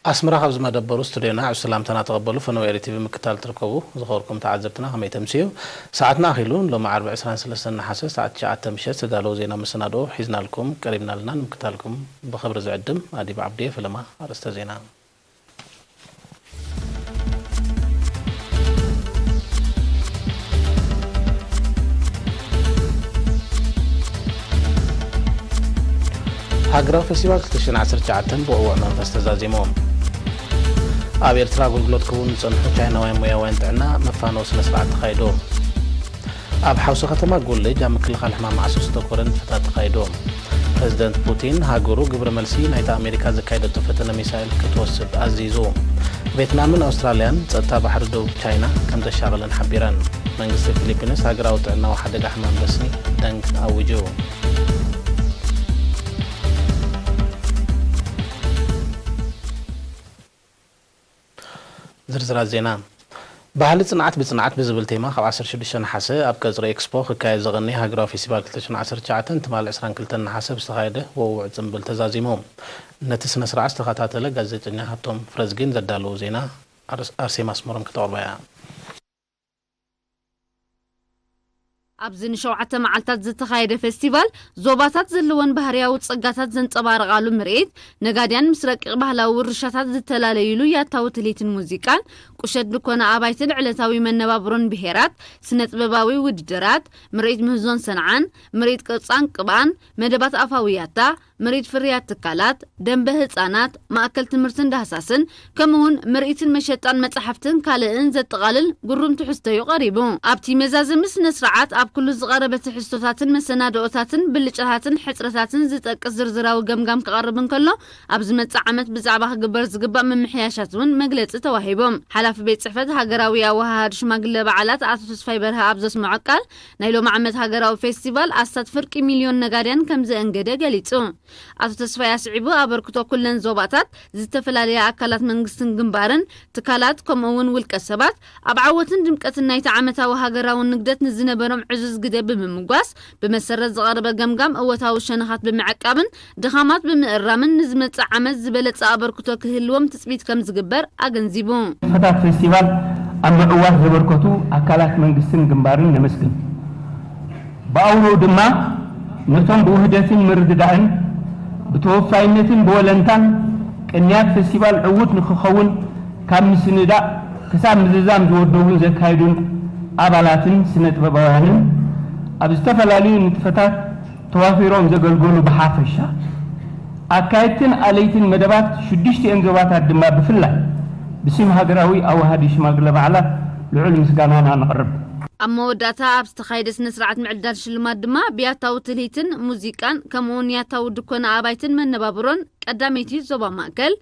ኣስመራ ካብ ዝመደበሩ ስቱድዮና ዕብ ሰላምታና ተቐበሉ። ፈነወ ኤሪ ቲቪ ምክታል ትርከቡ ዝኸበርኩም ተዓዘብትና ከመይ ተምስዩ? ሰዓትና ኣኺሉ። ሎሚ ዓርቢ ዕስራን ሰለስተን ነሓሰ ሰዓት ትሽዓተ ምሸት ዝተዳለወ ዜና መሰናድኦ ሒዝናልኩም ቀሪብና ኣለና። ንምክታልኩም ብኽብሪ ዝዕድም ኣዲብ ዓብድየ። ፈለማ ኣርእስተ ዜና። ሃገራዊ ፌስቲቫል ክልተ ሽሕን ዓሰርተ ትሽዓተን ብቕቡዕ መንፈስ ተዛዚሙ። ኣብ ኤርትራ ኣገልግሎት ክህቡ ንዝጸንሑ ቻይናውያን ሞያውያን ጥዕና መፋነዊ ስነ ስርዓት ተኻይዱ። ኣብ ሓውሲ ከተማ ጎለጅ ኣብ ምክልኻል ሕማም ዓሶ ዝተኮረ ንጥፈታት ተኻይዱ። ፕረዚደንት ፑቲን፣ ሃገሩ ግብረ መልሲ ናይታ ኣሜሪካ ዘካየደቶ ፈተነ ሚሳይል ክትወስድ ኣዚዙ። ቬትናምን ኣውስትራልያን ጸጥታ ባሕሪ ደቡብ ቻይና ከም ዘሻቐለን ሓቢረን። መንግስቲ ፊሊፒንስ ሃገራዊ ጥዕናዊ ሓደጋ ሕማም ረስኒ ደንግ ኣዊጁ። ዝርዝራት ዜና። ባህሊ ጽንዓት ብጽንዓት ብዝብል ቴማ ካብ ዓሰርተ ሽዱሽተ ነሓሰ ኣብ ቀጽሪ ኤክስፖ ክካየድ ዝቐነየ ሃገራዊ ፌስቲቫል ክልተ ሽሕን ዓሰርተ ትሽዓተን ትማሊ ዕስራን ክልተን ነሓሰ ብዝተኻየደ ወውዕ ጽምብል ተዛዚሙ። ነቲ ስነ ስርዓት ዝተኸታተለ ጋዜጠኛ ሃብቶም ፍረዝጊን ዘዳለዎ ዜና ኣርስ-፣ ኣርሴማ ኣስመሮም ከተቕርባ እያ። ኣብዚ ንሸውዓተ መዓልታት ዝተኻየደ ፌስቲቫል፣ ዞባታት ዘለወን ባህርያዊ ጸጋታት ዘንጸባርቓሉ ምርኢት፣ ነጋድያን ምስ ረቂቕ ባህላዊ ውርሻታት ዝተላለዩሉ ያታዊ ትልሂትን ሙዚቃን፣ ቁሸት ድኮነ ኣባይትን ዕለታዊ መነባብሮን ብሄራት፣ ስነ-ጥበባዊ ውድድራት፣ ምርኢት ምህዞን ሰንዓን፣ ምርኢት ቅርጻን ቅብኣን፣ መደባት ኣፋዊ ያታ፣ ምርኢት ፍርያት ትካላት፣ ደንበ ህጻናት፣ ማእከል ትምህርትን ዳህሳስን፣ ከምኡውን ምርኢትን መሸጣን መጻሕፍትን ካልእን ዘጠቓልል ግሩም ትሕዝቶ እዩ ቀሪቡ። ኣብቲ መዛዘሚ ስነ ስርዓት ኣብ ኩሉ ዝቐረበ ትሕዝቶታትን መሰናድኦታትን ብልጫታትን ሕጽረታትን ዝጠቅስ ዝርዝራዊ ገምጋም ክቐርብ እንከሎ፣ ኣብ ዝመጽእ ዓመት ብዛዕባ ክግበር ዝግባእ ምምሕያሻት እውን መግለጺ ተዋሂቡ። ሓላፊ ቤት ጽሕፈት ሃገራዊ ኣወሃሃዲ ሽማግለ በዓላት ኣቶ ተስፋይ በርሀ ኣብ ዘስምዖ ቃል፣ ናይ ሎሚ ዓመት ሃገራዊ ፌስቲቫል ኣስታት ፍርቂ ሚልዮን ነጋድያን ከም ዘእንገደ ገሊጹ። ኣቶ ተስፋይ ኣስዒቡ፣ ኣበርክቶ ኩለን ዞባታት፣ ዝተፈላለያ ኣካላት መንግስትን ግንባርን፣ ትካላት፣ ከምኡ እውን ውልቀ ሰባት፣ ኣብ ዓወትን ድምቀትን ናይቲ ዓመታዊ ሃገራዊ ንግደት ንዝነበሮም ዕዙዝ ግደ ብምምጓስ፣ ብመሰረት ዝቐረበ ገምጋም እወታዊ ሸነኻት ብምዕቃብን ድኻማት ብምእራምን ንዝመጽእ ዓመት ዝበለጸ ኣበርክቶ ክህልዎም ትጽቢት ከም ዝግበር ኣገንዚቡ። ንጥፈታት ፌስቲቫል ኣብ ምዕዋት ዘበርከቱ ኣካላት መንግስትን ግንባርን ነመስግን። ብኣውርኡ ድማ ነቶም ብውህደትን ምርድዳእን ብተወፋይነትን ብወለንታን ቅንያት ፌስቲቫል ዕዉት ንክኸውን ካብ ምስንዳእ ክሳብ ምዝዛም ዝወደቡን ዘካየዱን ኣባላትን ስነ ጥበባውያንን ኣብ ዝተፈላለዩ ንጥፈታት ተዋፊሮም ዘገልገሉ ብሓፈሻ፣ ኣካየድትን ኣለይትን መደባት ሽዱሽቲኤን ዞባታት ድማ ብፍላይ ብስም ሃገራዊ ኣዋሃዲ ሽማግለ በዓላት ልዑል ምስጋናና ነቕርብ። ኣብ መወዳእታ ኣብ ዝተኻየደ ስነ ስርዓት ምዕዳል ሽልማት ድማ ብያታዊ ትልሂትን ሙዚቃን ከምኡውን ያታዊ ድኮነ ኣባይትን መነባብሮን ቀዳመይቲ ዞባ ማእከል፣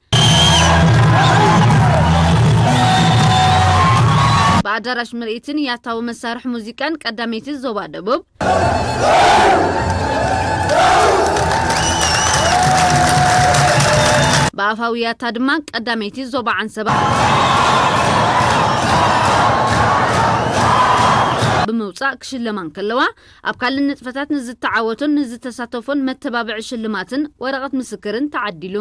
ብኣዳራሽ ምርኢትን ያታዊ መሳርሒ ሙዚቃን ቀዳመይቲ ዞባ ደቡብ፣ ብኣፋዊ ያታ ድማ ቀዳመይቲ ዞባ ዓንሰባ ብምውጻእ ክሽለማ እንከለዋ፣ ኣብ ካልእ ንጥፈታት ንዝተዓወቱን ንዝተሳተፉን መተባብዒ ሽልማትን ወረቐት ምስክርን ተዓዲሉ።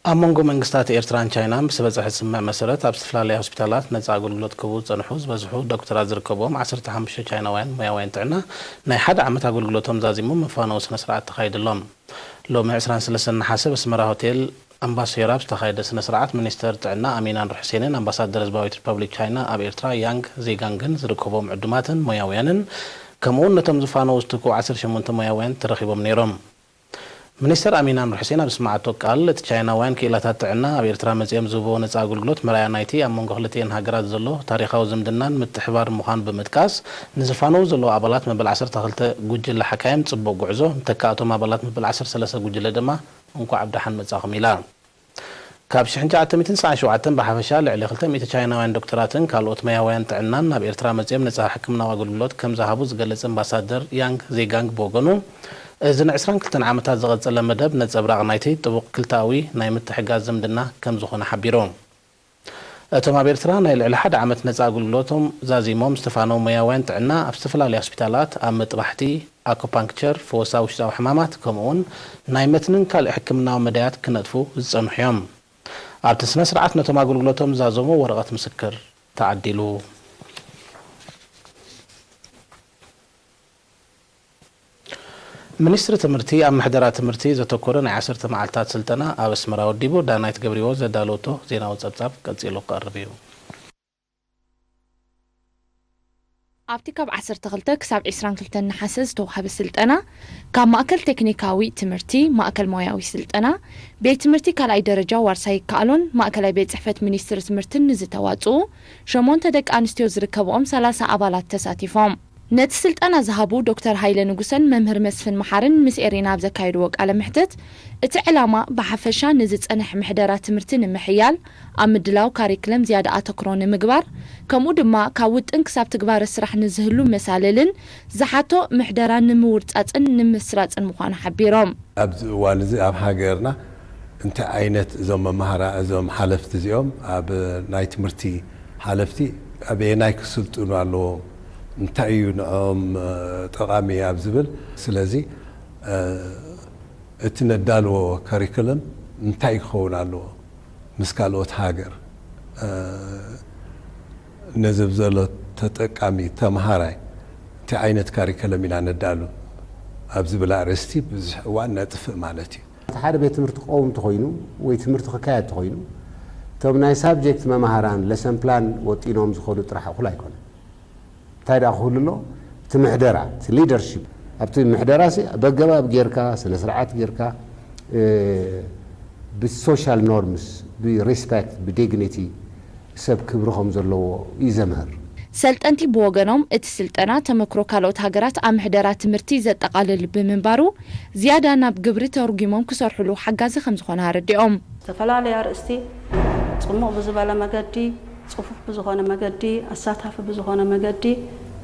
ኣብ መንጎ መንግስታት ኤርትራን ቻይናን ብዝተበጽሐ ስምምዕ መሰረት፣ ኣብ ዝተፈላለያ ሆስፒታላት ነጻ ኣገልግሎት ክህቡ ዝጸንሑ ዝበዝሑ ዶክተራት ዝርከብዎም ዓሰርተ ሓሙሽተ ቻይናውያን ሞያውያን ጥዕና፣ ናይ ሓደ ዓመት ኣገልግሎቶም ዛዚሞም መፋነዊ ስነ ስርዓት ተኻይድሎም። ሎሚ ዕስራን ሰለስተን ነሓሰ፣ ኣብ ኣስመራ ሆቴል ኣምባሶየር ኣብ ዝተኻየደ ስነ ስርዓት፣ ሚኒስተር ጥዕና ኣሚን ኣንር ሑሴንን ኣምባሳደር ህዝባዊት ሪፐብሊክ ቻይና ኣብ ኤርትራ ያንግ ዜጋንግን ዝርከብዎም ዕዱማትን ሞያውያንን፣ ከምኡውን ነቶም ዝፋነዉ ዝትክኡ ዓሰርተ ሸሞንተ ሞያውያን ተረኺቦም ነይሮም። ሚኒስተር ኣሚን ኣንር ሑሴን ኣብ ዝሰማዓቶ ቃል፣ እቲ ቻይናውያን ክኢላታት ጥዕና ኣብ ኤርትራ መጺኦም ዝህብዎ ነጻ ኣገልግሎት መርኣያ ናይቲ ኣብ መንጎ ክልቲኤን ሃገራት ዘሎ ታሪኻዊ ዝምድናን ምትሕብባር ምዃኑ ብምጥቃስ፣ ንዝፋነዉ ዘለዉ ኣባላት መበል ዓሰርተ ክልተ ጉጅለ ሓካይም ጽቡቕ ጉዕዞ፣ ንተካእቶም ኣባላት መበል ዓሰርተ ሰለስተ ጉጅለ ድማ እንኳዕ ብደሓን መጻኹም ኢላ። ካብ ሽሕን ትሽዓተ ሚእትን ስዓን ሸውዓተን ብሓፈሻ ልዕሊ ክልተ ሚእቲ ቻይናውያን ዶክተራትን ካልኦት መያውያን ጥዕናን ናብ ኤርትራ መጺኦም ነጻ ሕክምናዊ ኣገልግሎት ከም ዝሃቡ ዝገልጽ ኣምባሳደር ያንግ ዜጋንግ ብወገኑ፣ እዚ ንዕስራን ክልተን ዓመታት ዝቐጸለ መደብ ነጸብራቕ ናይቲ ጥቡቕ ክልተኣዊ ናይ ምትሕግጋዝ ዝምድና ከም ዝኾነ ሓቢሩ። እቶም ኣብ ኤርትራ ናይ ልዕሊ ሓደ ዓመት ነጻ ኣገልግሎቶም ዛዚሞም ዝተፋነዉ ሞያውያን ጥዕና ኣብ ዝተፈላለያ ሆስፒታላት፣ ኣብ መጥባሕቲ፣ ኣኩፓንክቸር፣ ፈወሳ ውሽጣዊ ሕማማት፣ ከምኡውን ናይ መትንን ካልእ ሕክምናዊ መዳያት ክነጥፉ ዝጸንሑ እዮም። ኣብቲ ስነ ስርዓት ነቶም ኣገልግሎቶም ዝዛዘሙ ወረቐት ምስክር ተዓዲሉ። ሚኒስትሪ ትምህርቲ ኣብ ምሕደራ ትምህርቲ ዘተኮረ ናይ ዓሰርተ መዓልታት ስልጠና ኣብ ኣስመራ ወዲቡ። ዳናይት ገብሪዎ ዘዳለወቶ ዜናዊ ጸብጻብ ቀጺሉ ክቐርብ እዩ። ኣብቲ ካብ ዓሰርተ ክልተ ክሳብ ዕስራን ክልተን ነሓሰ ዝተዋህበ ስልጠና፣ ካብ ማእከል ቴክኒካዊ ትምህርቲ፣ ማእከል ሞያዊ ስልጠና፣ ቤት ትምህርቲ ካልኣይ ደረጃ ዋርሳይ ይከኣሎን ማእከላይ ቤት ጽሕፈት ሚኒስትሪ ትምህርትን ንዝተዋጽኡ ሸሞንተ ደቂ ኣንስትዮ ዝርከብኦም ሰላሳ ኣባላት ተሳቲፎም። ነቲ ስልጠና ዝሃቡ ዶክተር ሃይለ ንጉሰን መምህር መስፍን መሓርን ምስ ኤሪና ኣብ ዘካየድዎ ቃለ መሕትት፣ እቲ ዕላማ ብሓፈሻ ንዝጸንሕ ምሕደራ ትምህርቲ ንምሕያል፣ ኣብ ምድላው ካሪክለም ዝያዳ ኣተኩሮ ንምግባር፣ ከምኡ ድማ ካብ ውጥን ክሳብ ትግባረ ስራሕ ንዝህሉ መሳልልን ዝሓቶ ምሕደራ ንምውርጻጽን ንምስራጽን ምዃኑ ሓቢሮም። ኣብዚ እዋን እዚ ኣብ ሃገርና እንታይ ዓይነት እዞም መማህራ-፣ እዞም ሓለፍቲ እዚኦም፣ ኣብ ናይ ትምህርቲ ሓለፍቲ ኣበየናይ ክስልጥኑ ኣለዎም፣ እንታይ እዩ ንዕኦም፣ እ፣ ጠቓሚ ኣብ ዝብል። ስለዚ፣ እ፣ እቲ ነዳልዎ ከሪክለም እንታይ ክኸውን ኣለዎ፣ ምስ ካልኦት ሃገር፣ እ፣ ነዚ ኣብ ዘሎ ተጠቃሚ ተምሃራይ እንታይ ዓይነት ካሪክለም ኢና ነዳሉ ኣብ ዝብል ኣርእስቲ ብዙሕ እዋን ነጥፍእ ማለት እዩ። እቲ ሓደ ቤት ትምህርቲ ክኸውን እንተኾይኑ ወይ ትምህርቲ ክካየድ እንተኾይኑ፣ እቶም ናይ ሳብጀክት መማህራን ለሰን ፕላን ወጢኖም ዝኸዱ ጥራሕ እኹል ኣይኮነን። እንታይ ደኣ ክህሉ ኣሎ? እቲ ምሕደራ፣ እቲ ሊደርሺፕ፣ ኣብቲ ምሕደራ ሲ በገባብ ጌርካ፣ ስነ ስርዓት ጌርካ፣ እ፣ ብሶሻል ኖርምስ፣ ብሪስፔክት፣ ብዲግኒቲ፣ ሰብ ክብሪ ከም ዘለዎ እዩ ዘምህር። ሰልጠንቲ ብወገኖም፣ እቲ ስልጠና ተመክሮ ካልኦት ሃገራት ኣብ ምሕደራ ትምህርቲ ዘጠቓልል ብምንባሩ፣ ዝያዳ ናብ ግብሪ ተርጒሞም ክሰርሕሉ ሓጋዚ ከም ዝኾነ ኣረዲኦም። ዝተፈላለዩ ኣርእስቲ ጽሙቕ ብዝበለ መገዲ፣ ጽፉፍ ብዝኾነ መገዲ፣ ኣሳታፊ ብዝኾነ መገዲ፣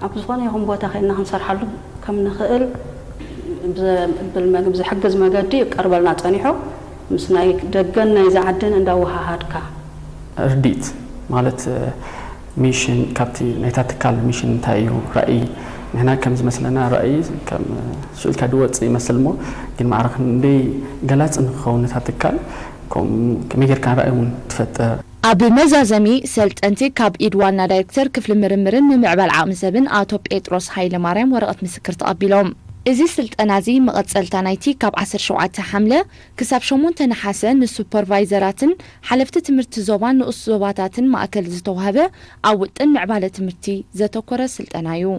ኣብ ዝኾነ ይኹን ቦታ ኸይድና ክንሰርሓሉ ከም ንኽእል ብዘብል መግ-፣ ብዝሕግዝ መገዲ ይቀርበልና ጸኒሑ። ምስ ናይ ደገን ናይዚ ዓድን እንዳወሃሃድካ። ርዲት ማለት፣ እ፣ ሚሽን፣ ካብቲ ናይታ ትካል ሚሽን እንታይ እዩ፣ ራእይ፣ ንሕና ከም ዝመስለና ራእይ ከም ሽዑ ኢልካ ድወጽእ ይመስል እሞ፣ ግን ማዕረ ክንደይ ገላጺ ንክኸውን ነታ ትካል፣ ከምኡ ከመይ ጌርካ ራእይ እውን ትፈጥር። ኣብ መዛዘሚ፣ ሰልጠንቲ ካብ ኢድ ዋና ዳይሬክተር ክፍሊ ምርምርን ምምዕባል ዓቕሚ ሰብን ኣቶ ጴጥሮስ ሃይለማርያም ወረቐት ምስክር ተቐቢሎም። እዚ ስልጠና እዚ መቐጸልታ ናይቲ ካብ ዓሰርተ ሸውዓተ ሓምለ ክሳብ ሸሞንተ ነሓሰ ንሱፐርቫይዘራትን ሓለፍቲ ትምህርቲ ዞባን ንኡስ ዞባታትን ማእከል ዝተዋህበ ኣብ ውጥን ምዕባለ ትምህርቲ ዘተኮረ ስልጠና እዩ።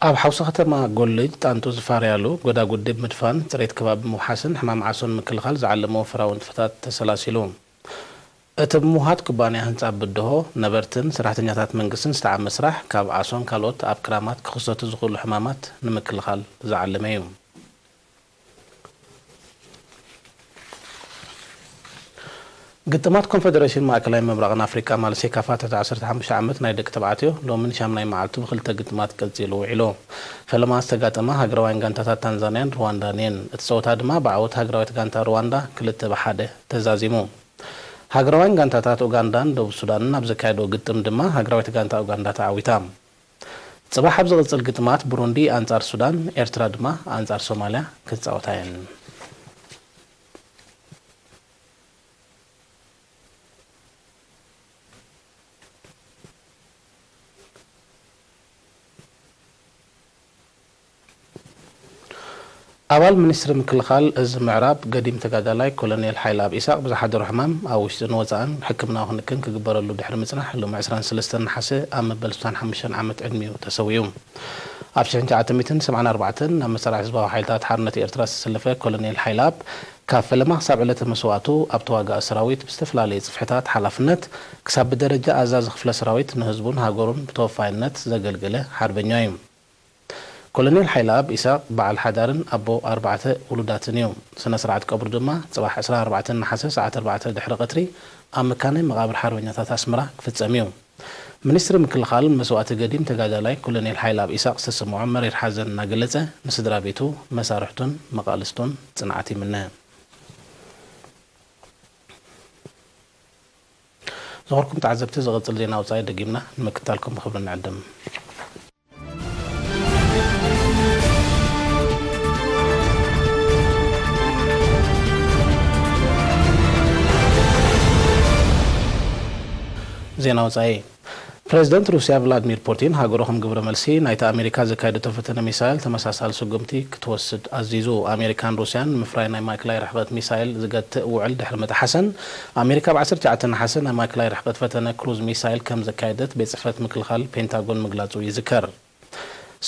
ኣብ ሓውሲ ከተማ ጎልጅ ጣንጡ ዝፋረያሉ ጎዳጉዲ ብምድፋን፣ ጽሬት ከባቢ ምውሓስን ሕማም ዓሶን ምክልኻል ዝዓለመ ወፈራዊ ንጥፈታት ተሰላሲሉ። እቲ ብምውሃድ ኩባንያ ህንጻ ብድሆ፣ ነበርትን ሰራሕተኛታት መንግስትን ዝተዓመ ስራሕ፣ ካብ ዓሶን ካልኦት ኣብ ክራማት ክኽሰቱ ዝኽእሉ ሕማማት ንምክልኻል ዝዓለመ እዩ። ግጥማት ኮንፈደሬሽን ማእከላይ ምብራቕን ኣፍሪቃ፣ ማለት ሴካፋ፣ ትሕቲ ዓሰርተ ሓሙሽተ ዓመት ናይ ደቂ ተባዕትዮ፣ ሎሚ ንሻምናይ መዓልቱ ብክልተ ግጥማት ቀጺሉ ውዒሉ። ፈለማ ዝተጋጠማ ሃገራውያን ጋንታታት ታንዛንያን ሩዋንዳን እየን። እቲ ጸወታ ድማ ብዓወት ሃገራዊት ጋንታ ሩዋንዳ ክልተ ብሓደ ተዛዚሙ። ሃገራውያን ጋንታታት ኡጋንዳን ደቡብ ሱዳንን ኣብ ዘካየድዎ ግጥም ድማ ሃገራዊት ጋንታ ኡጋንዳ ተዓዊታ። ጽባሕ ኣብ ዝቕጽል ግጥማት፣ ብሩንዲ ኣንጻር ሱዳን፣ ኤርትራ ድማ ኣንጻር ሶማልያ ክጻወታ እየን። ኣባል ሚኒስትሪ ምክልኻል እዚ ምዕራብ ገዲም ተጋዳላይ ኮሎኔል ሓይለኣብ ኢሳቕ ብዝሓደሮ ሕማም ኣብ ውሽጥን ወጻእን ሕክምናዊ ክንክን ክግበረሉ ድሕሪ ምጽናሕ፣ ሎሚ ዕስራን ሰለስተን ነሓሰ ኣብ መበል ስሳን ሓሙሽተን ዓመት ዕድሚኡ ተሰዊኡ። ኣብ ሽሕን ትሽዓተ ሚእትን ሰብዓን ኣርባዕተን ናብ መሳርዕ ህዝባዊ ሓይልታት ሓርነት ኤርትራ ዝተሰለፈ ኮሎኔል ሓይለኣብ፣ ካብ ፈለማ ክሳብ ዕለተ መስዋእቱ ኣብ ተዋጋኢ ሰራዊት ብዝተፈላለየ ጽፍሕታት ሓላፍነት፣ ክሳብ ብደረጃ ኣዛዚ ክፍለ ሰራዊት ንህዝቡን ሃገሩን ብተወፋይነት ዘገልገለ ሓርበኛ እዩ። ኮሎኔል ሓይለኣብ ኢሳቕ በዓል ሓዳርን ኣቦ ኣርባዕተ ውሉዳትን እዩ። ስነ ስርዓት ቀብሩ ድማ ጽባሕ ዕስራን ኣርባዕተን ነሓሰ ሰዓት ኣርባዕተ ድሕሪ ቀትሪ ኣብ መካነ መቓብር ሓርበኛታት ኣስመራ ክፍጸም እዩ። ሚኒስትሪ ምክልኻል መስዋእቲ ገዲም ተጋዳላይ ኮሎኔል ሓይለኣብ ኢሳቕ ዝተሰምዖ መሪር ሓዘን እናገለጸ፣ ንስድራ ቤቱ፣ መሳርሕቱን መቓልስቱን ጽንዓት ይምነ። ዝኸበርኩም ተዓዘብቲ፣ ዝቕጽል ዜና ወጻኢ ደጊምና ንምክታልኩም ብኽብሪ ንዕድም። ዜና ወጻኢ። ፕረዚደንት ሩስያ ቭላድሚር ፑቲን፣ ሃገሩ ከም ግብረ መልሲ ናይቲ ኣሜሪካ ዘካየደቶ ፈተነ ሚሳይል ተመሳሳሊ ስጉምቲ ክትወስድ ኣዚዙ። ኣሜሪካን ሩስያን ንምፍራይ ናይ ማእከላይ ርሕቀት ሚሳይል ዝገትእ ውዕል ድሕሪ ምጥሓሰን፣ ኣሜሪካ ኣብ ዓሰርተ ትሽዓተ ነሓሰ ናይ ማእከላይ ርሕቀት ፈተነ ክሩዝ ሚሳይል ከም ዘካየደት ቤት ጽሕፈት ምክልኻል ፔንታጎን ምግላጹ ይዝከር።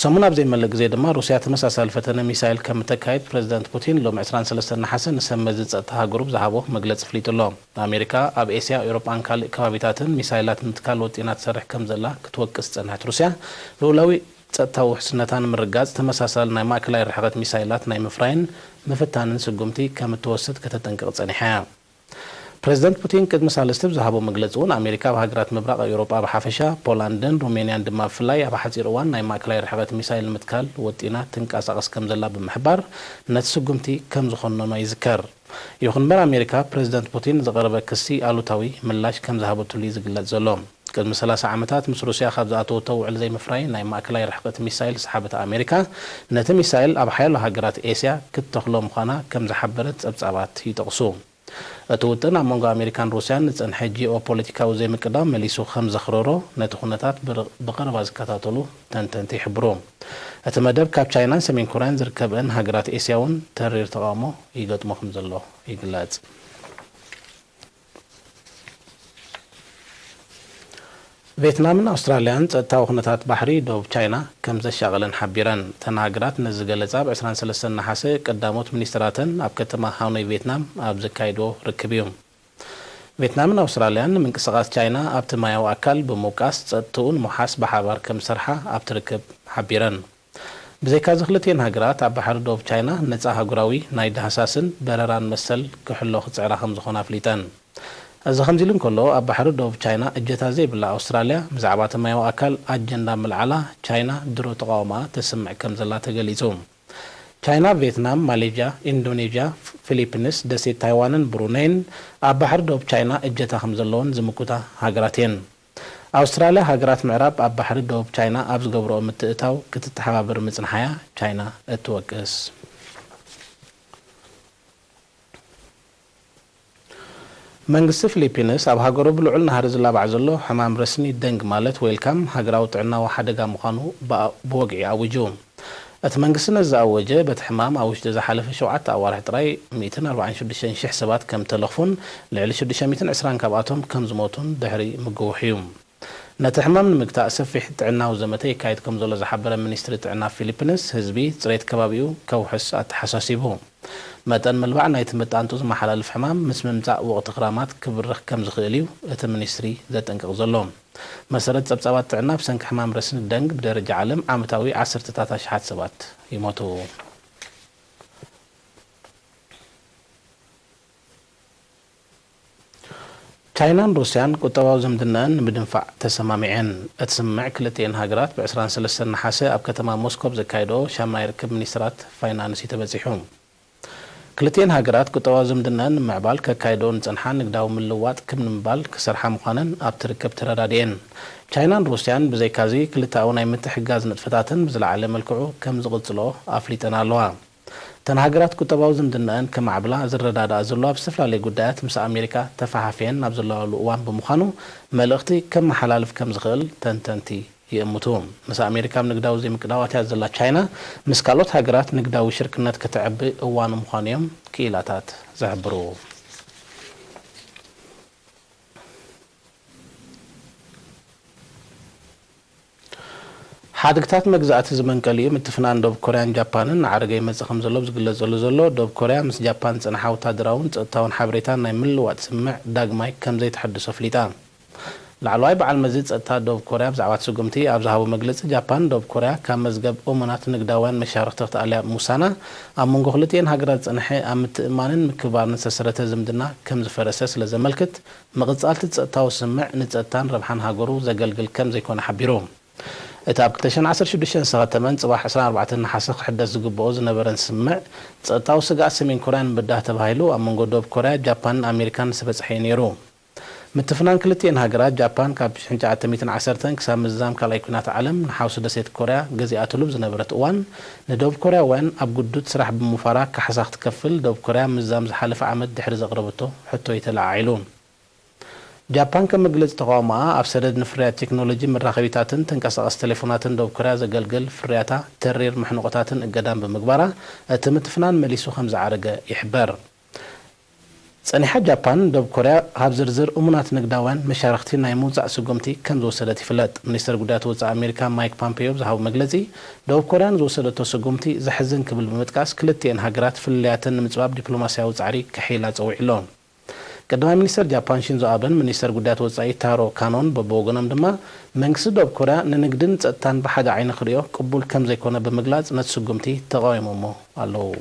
ሰሙን ኣብ ዘይመልእ ግዜ ድማ ሩስያ ተመሳሳሊ ፈተነ ሚሳይል ከም እተካይድ ፕረዚደንት ፑቲን ሎሚ ዕስራን ሰለስተን ነሓሰ ንሰብ መዚ ጸጥታ ሃገሩ ብዝሃቦ መግለጺ ኣፍሊጡ ኣሎ። ኣሜሪካ ኣብ ኤስያ፣ ኤውሮጳን ካልእ ከባቢታትን ሚሳይላት ንምትካል ወጢና ትሰርሕ ከም ዘላ ክትወቅስ ዝጸንሐት ሩስያ፣ ልኡላዊ ጸጥታዊ ውሕስነታ ንምርግጋጽ ተመሳሳሊ ናይ ማእከላይ ርሕቀት ሚሳይላት ናይ ምፍራይን ምፍታንን ስጉምቲ ከም እትወስድ ከተጠንቅቕ ጸኒሓ እያ። ፕረዚደንት ፑቲን ቅድሚ ሳልስቲ ብዝሃቦ መግለጺ እውን፣ ኣሜሪካ ኣብ ሃገራት ምብራቕ ኤውሮጳ ብሓፈሻ፣ ፖላንድን ሩሜንያን ድማ ብፍላይ ኣብ ሓጺር እዋን ናይ ማእከላይ ርሕቀት ሚሳይል ንምትካል ወጢና ትንቀሳቐስ ከም ዘላ ብምሕባር፣ ነቲ ስጉምቲ ከም ዝኾነኖ ይዝከር። ይኹን እምበር፣ ኣሜሪካ ፕረዚደንት ፑቲን ንዘቕረበ ክሲ ኣሉታዊ ምላሽ ከም ዝሃበትሉ እዩ ዝግለጽ ዘሎ። ቅድሚ ሰላሳ ዓመታት ምስ ሩስያ ካብ ዝኣተወቶ ውዕል ዘይምፍራይ ናይ ማእከላይ ርሕቀት ሚሳይል ዝሰሓበት ኣሜሪካ፣ ነቲ ሚሳይል ኣብ ሓያሎ ሃገራት ኤስያ ክትተኽሎ ምዃና ከም ዝሓበረት ጸብጻባት ይጠቕሱ። እቲ ውጥን ኣብ መንጎ ኣሜሪካን ሩስያን ዝጸንሐ ጂኦፖለቲካዊ ዘይምቅዳው መሊሱ ከም ዘኽረሮ ነቲ ኩነታት ብር-፣ ብቐረባ ዝከታተሉ ተንተንቲ ይሕብሩ። እቲ መደብ ካብ ቻይናን ሰሜን ኮርያን ዝርከበን ሃገራት ኤስያ እውን ተሪር ተቓውሞ ይገጥሞ ከም ዘሎ ይግለጽ። ቬትናምን ኣውስትራልያን ጸጥታዊ ኩነታት ባሕሪ ዶብ ቻይና ከም ዘሻቐለን ሓቢረን። እተን ሃገራት ነዚ ዝገለጻ ኣብ ዕስራን ሰለስተን ነሓሰ ቀዳሞት ሚኒስትራተን ኣብ ከተማ ሃኖይ ቬትናም ኣብ ዘካየድዎ ርክብ እዩ። ቬትናምን ኣውስትራልያን ንምንቅስቓስ ቻይና ኣብቲ ማያዊ ኣካል ብምውቃስ ጸጥትኡ ንምውሓስ ብሓባር ከም ዝሰርሓ ኣብቲ ርክብ ሓቢረን። ብዘይካዚ ክልቲኤን ሃገራት ኣብ ባሕሪ ዶብ ቻይና ነጻ ኣህጉራዊ ናይ ዳህሳስን በረራን መሰል ክሕሎ ክጽዕራ ከም ዝኾና ኣፍሊጠን። እዚ ከምዚ ኢሉ እንከሎ፣ ኣብ ባሕሪ ዶብ ቻይና እጀታ ዘይብላ ኣውስትራልያ ብዛዕባ እቲ ማያዊ ኣካል ኣጀንዳ ምልዓላ ቻይና ድሮ ተቓውሞኣ ተስምዕ ከም ዘላ ተገሊጹ። ቻይና፣ ቬትናም፣ ማሌዥያ፣ ኢንዶኔዥያ፣ ፊሊፒንስ፣ ደሴት ታይዋንን ብሩነይን ኣብ ባሕሪ ዶብ ቻይና እጀታ ከም ዘለወን ዝምጉታ ሃገራት እየን። ኣውስትራልያ፣ ሃገራት ምዕራብ ኣብ ባሕሪ ዶብ ቻይና ኣብ ዝገብርኦ ምትእታው ክትተሓባበር ምጽንሓያ ቻይና እትወቅስ። መንግስቲ ፊሊፒንስ ኣብ ሃገሩ ብልዑል ናህሪ ዝላባዕ ዘሎ ሕማም ረስኒ ደንግ ማለት ዌልካም ሃገራዊ ጥዕናዊ ሓደጋ ምዃኑ ብኣ-፣ ብወግዒ ኣዊጁ። እቲ መንግስቲ ነዚ ዝኣወጀ፣ በቲ ሕማም ኣብ ውሽጢ ዝሓለፈ ሸውዓተ ኣዋርሕ ጥራይ ሚእትን ኣርባዓን ሽዱሽተን ሽሕ ሰባት ከም ተለኽፉን ልዕሊ ሽዱሽተ ሚእትን ዕስራን ካብኣቶም ከም ዝሞቱን ድሕሪ ምግውሑ እዩ። ነቲ ሕማም ንምግታእ ሰፊሕ ጥዕናዊ ዘመተ ይካየድ ከም ዘሎ ዝሓበረ ሚኒስትሪ ጥዕና ፊሊፒንስ፣ ህዝቢ ጽሬት ከባቢኡ ከውሕስ ኣተሓሳሲቡ። መጠን ምልባዕ ናይቲ መጣንጡ ዝመሓላልፍ ሕማም ምስ ምምጻእ ወቕቲ ክራማት ክብርኽ ከም ዝኽእል እዩ እቲ ሚኒስትሪ ዘጠንቅቕ ዘሎ። መሰረት ጸብጻባት ጥዕና፣ ብሰንኪ ሕማም ረስኒ ደንግ ብደረጃ ዓለም ዓመታዊ ዓሰርተታት ኣሽሓት ሰባት ይሞቱ። ቻይናን ሩስያን ቁጠባዊ ዝምድናኣን ንምድንፋዕ ተሰማሚዐን። እቲ ስምምዕ ክልቲኤን ሃገራት ብዕስራን ሰለስተን ነሓሰ ኣብ ከተማ ሞስኮ ኣብ ዘካየድኦ ሻምናይ ርክብ ሚኒስትራት ፋይናንስ እዩ ተበጺሑ። ክልቲኤን ሃገራት ቁጠባዊ ዝምድናኣን ንምዕባል ከካይድኦ ዝጸንሓ ንግዳዊ ምልውዋጥ ክብ ንምባል ክሰርሓ ምዃነን ኣብቲ ርክብ ተረዳዲኤን። ቻይናን ሩስያን ብዘይካዚ ክልተኣዊ ናይ ምትሕግጋዝ ንጥፈታተን ብዝለዓለ መልክዑ ከም ዝቕጽልኦ ኣፍሊጠን ኣለዋ። እተን ሃገራት ቁጠባዊ ዝምድናኣን ከማዕብላ ዝረዳድኣ ዘሎ ኣብ ዝተፈላለዩ ጉዳያት ምስ ኣሜሪካ ተፈሓፍየን ኣብ ዘለዋሉ እዋን ብምዃኑ፣ መልእኽቲ ከመሓላልፍ ከም ዝኽእል ተንተንቲ ይእምቱ። ምስ ኣሜሪካ ኣብ ንግዳዊ ዘይምቅዳው ኣትያ ዘላ ቻይና፣ ምስ ካልኦት ሃገራት ንግዳዊ ሽርክነት ከተዕቢ እዋኑ ምዃኑ እዮም ክኢላታት ዝሕብሩ። ሓድግታት መግዛእቲ ዝመንቀሊኡ ምትፍናን ዶብ ኮርያን ጃፓንን እናዓረገ ይመጽእ ከም ዘሎ ኣብ ዝግለጸሉ ዘሎ፣ ዶብ ኮርያ ምስ ጃፓን ዝጸንሓ ወታደራውን ጸጥታውን ሓበሬታ ናይ ምልውዋጥ ስምምዕ ዳግማይ ከም ዘይተሐድሶ ኣፍሊጣ። ላዕለዋይ በዓል መዚ ጸጥታ ዶብ ኮርያ ብዛዕባ እቲ ስጉምቲ ኣብ ዝሃቦ መግለጺ፣ ጃፓን ዶብ ኮርያ ካብ መዝገብ እሙናት ንግዳውያን መሻርኽቲ ክትኣልያ ምውሳና፣ ኣብ መንጎ ክልቲኤን ሃገራት ዝጸንሐ ኣብ ምትእምማንን ምክብባርን ዝተሰረተ ዝምድና ከም ዝፈረሰ ስለ ዘመልክት፣ ምቕጻል እቲ ጸጥታዊ ስምምዕ ንጸጥታን ረብሓን ሃገሩ ዘገልግል ከም ዘይኮነ ሓቢሩ። እቲ ኣብ ክልተ ሽሕን ዓሰርተ ሽዱሽተን ዝተኸተመን ጽባሕ ዕስራን ኣርባዕተን ነሓሰ ክሕደስ ዝግብኦ ዝነበረን ስምምዕ፣ ጸጥታዊ ስግኣት ሰሜን ኮርያ ንምብዳህ ተባሂሉ ኣብ መንጎ ዶብ ኮርያ፣ ጃፓንን ኣሜሪካን ዝተበጽሐ እዩ ነይሩ። ምትፍናን ክልቲኤን ሃገራት፣ ጃፓን ካብ ሺሕ ትሽዓተ ሚእትን ዓሰርተን ክሳብ ምዝዛም ካልኣይ ኲናት ዓለም ንሓውሲ ደሴት ኮርያ ገዚኣትሉ ብዝነበረት እዋን፣ ንደቡብ ኮርያውያን ኣብ ግዱድ ስራሕ ብምውፋራ ካሕሳ ክትከፍል ደቡብ ኮርያ ምዝዛም ዝሓለፈ ዓመት ድሕሪ ዘቕረበቶ ሕቶ እዩ ተለዓዒሉ። ጃፓን ከም መግለጺ ተቓውሞኣ፣ ኣብ ሰደድ ንፍርያት ቴክኖሎጂ መራኸቢታትን ተንቀሳቐሲ ቴሌፎናትን ደቡብ ኮርያ ዘገልግል ፍርያታ፣ ተሪር መሕንቖታትን እገዳን ብምግባራ፣ እቲ ምትፍናን መሊሱ ከም ዝዓረገ ይሕበር። ጸኒሓ ጃፓን፣ ደቡብ ኮርያ ካብ ዝርዝር እሙናት ንግዳውያን መሻርኽቲ ናይ ምውጻእ ስጉምቲ ከም ዝወሰደት ይፍለጥ። ሚኒስተር ጉዳያት ወጻኢ ኣሜሪካ ማይክ ፖምፔዮ ብዝሃቦ መግለጺ፣ ደቡብ ኮርያ ንዝወሰደቶ ስጉምቲ ዘሕዝን ክብል ብምጥቃስ፣ ክልቲኤን ሃገራት ፍልልያተን ንምጽባብ ዲፕሎማስያዊ ጻዕሪ ከሐይላ ጸዊዑ ኣሎ። ቀዳማይ ሚኒስተር ጃፓን ሺንዞ ኣበን ሚኒስተር ጉዳያት ወጻኢ ታሮ ካኖን በብወገኖም ድማ፣ መንግስቲ ደቡብ ኮርያ ንንግድን ጸጥታን ብሓደ ዓይኒ ክርእዮ ቅቡል ከም ዘይኮነ ብምግላጽ፣ ነቲ ስጉምቲ ተቓዊሞሞ ኣለዉ።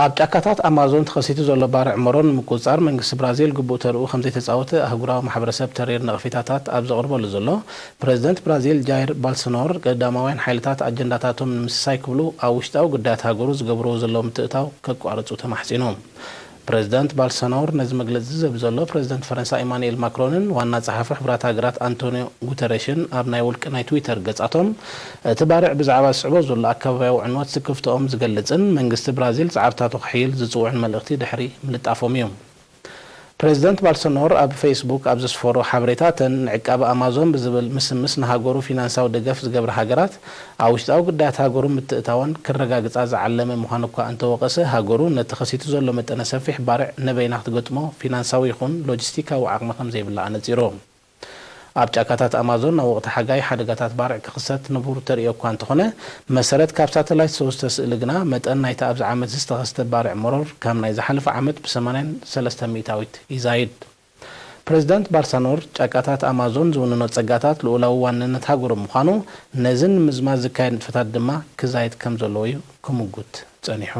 ኣብ ጫካታት ኣማዞን ተኸሲቱ ዘሎ ባርዕ መሮር ንምቁጽጻር መንግስቲ ብራዚል ግቡእ ተርኡ ከም ዘይተጻወተ ኣህጉራዊ ማሕበረሰብ ተሪር ነቐፌታታት ኣብ ዘቕርበሉ ዘሎ፣ ፕረዚደንት ብራዚል ጃይር ባልሰኖር፣ ቀዳማውያን ሓይልታት ኣጀንዳታቶም ንምስሳይ ክብሉ ኣብ ውሽጣዊ ጉዳያት ሃገሩ ዝገብርዎ ዘለዉ ምትእትታው ከቋርጹ ተማሕጺኑ። ፕረዚደንት ባልሰኖር ነዚ መግለጺ ዝህብ ዘሎ፣ ፕረዚደንት ፈረንሳ ኢማኑኤል ማክሮንን ዋና ጸሓፊ ሕቡራት ሃገራት ኣንቶኒዮ ጉተረሽን ኣብ ናይ ውልቂ ናይ ትዊተር ገጻቶም፣ እቲ ባርዕ ብዛዕባ ዝስዕቦ ዘሎ ኣከባብያዊ ዕንወት ስክፍትኦም ዝገልጽን መንግስቲ ብራዚል ጻዕርታቱ ከሕይል ዝጽውዕን መልእኽቲ ድሕሪ ምልጣፎም እዩ። ፕረዚደንት ባልሰኖር ኣብ ፌስቡክ ኣብ ዘስፈሮ ሓበሬታ፣ እተን ንዕቃበ ኣማዞን ብዝብል ምስምስ ንሃገሩ ፊናንሳዊ ደገፍ ዝገብራ ሃገራት፣ ኣብ ውሽጣዊ ጉዳያት ሃገሩ ምትእታወን ክረጋግጻ ዝዓለመ ምዃኑ እኳ እንተወቐሰ፣ ሃገሩ ነቲ ተኸሲቱ ዘሎ መጠነ ሰፊሕ ባርዕ ነበይና ክትገጥሞ ፊናንሳዊ ይኹን ሎጂስቲካዊ ዓቕሚ ከም ዘይብላ ኣነጺሩ። ኣብ ጫካታት ኣማዞን ኣብ ወቕቲ ሓጋይ ሓደጋታት ባርዕ ክኽሰት ንቡር ተርእዮ እኳ እንተኾነ፣ መሰረት ካብ ሳተላይት ዝተወስደ ስእሊ ግና፣ መጠን ናይቲ ኣብዚ ዓመት ዝተኸስተ ባርዕ መሮር ካብ ናይ ዝሓለፈ ዓመት ብ ሰማንያን ሰለስተን ሚእታዊት ይዛይድ። ፕረዚደንት ባልሳኖር፣ ጫካታት ኣማዞን ዝውንኖ ጸጋታት ልኡላዊ ዋንነት ሃገሩ ምዃኑ፣ ነዚ ንምዝማዝ ዝካየድ ንጥፈታት ድማ ክዛይድ ከም ዘለዎ እዩ ክምጉት ጸኒሑ።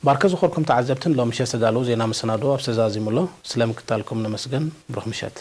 ባርከ ዝኾርኩም ተዓዘብትን ሎም ምሸት ዝተዳለዉ ዜና መሰናድኦ ኣብ ዝተዛዚሙ ኣሎ። ስለ ምክታልኩም ነመስግን። ብሩኽ ምሸት።